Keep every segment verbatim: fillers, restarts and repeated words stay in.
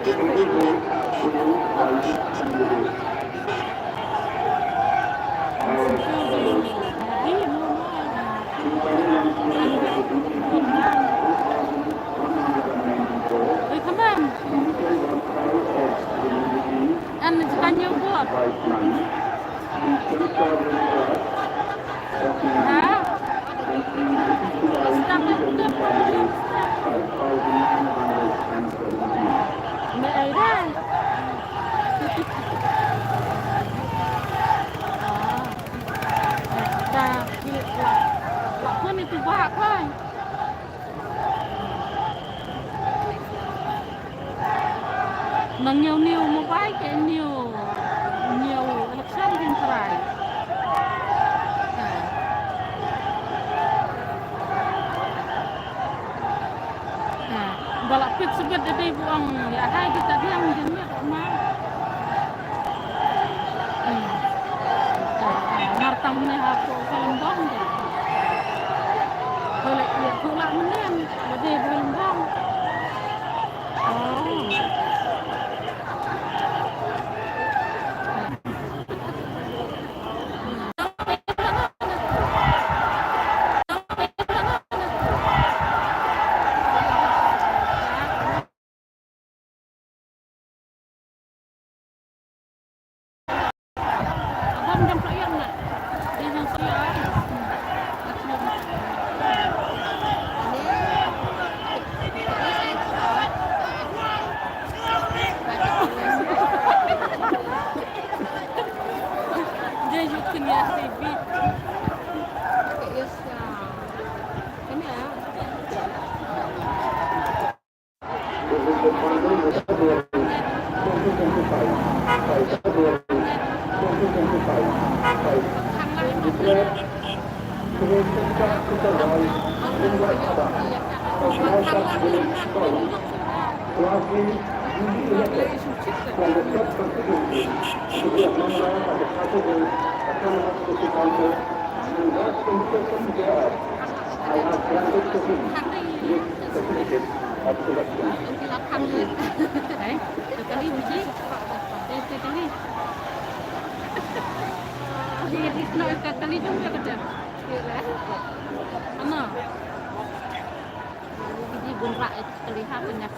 Oi, come on. An ji kan ñiew bor. Ha? Stop it, stop it. Me ai dai. Ah. Da ki la, la pun itu ba kai. Nang ñiew ñiew mobile ke ñiew ñiew election kin try. Ha. Ha. Ba la pit sibit da dei bu ong ya hai di ta diang di me ma. Hmm. Mar tang ne ha ko film bong de. Bale ya ko la menen, bade film bong. Oh. Hai, tadi mesti. Tadi, tadi. Ano? Hindi gunra ito kaliha kanya.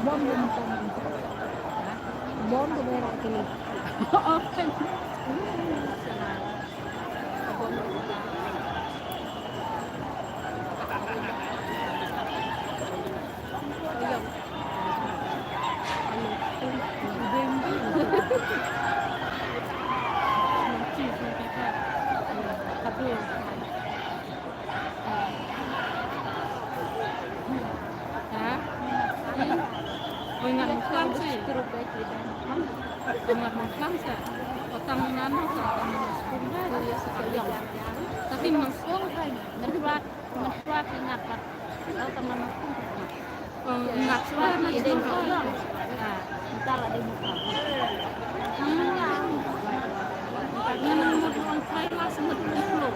Bom, bom, bom. Ha? Oi, ngan muklam si. Oi, ngan muklam sa. Patang ngan sa. Tapi ngan song kai. Ngan buat, ngan buat, ngan buat. Kalau teman aku, ngan buat, ngan buat. Nah, ntar ada buka. Ngan mau buat kai lah sama dulu.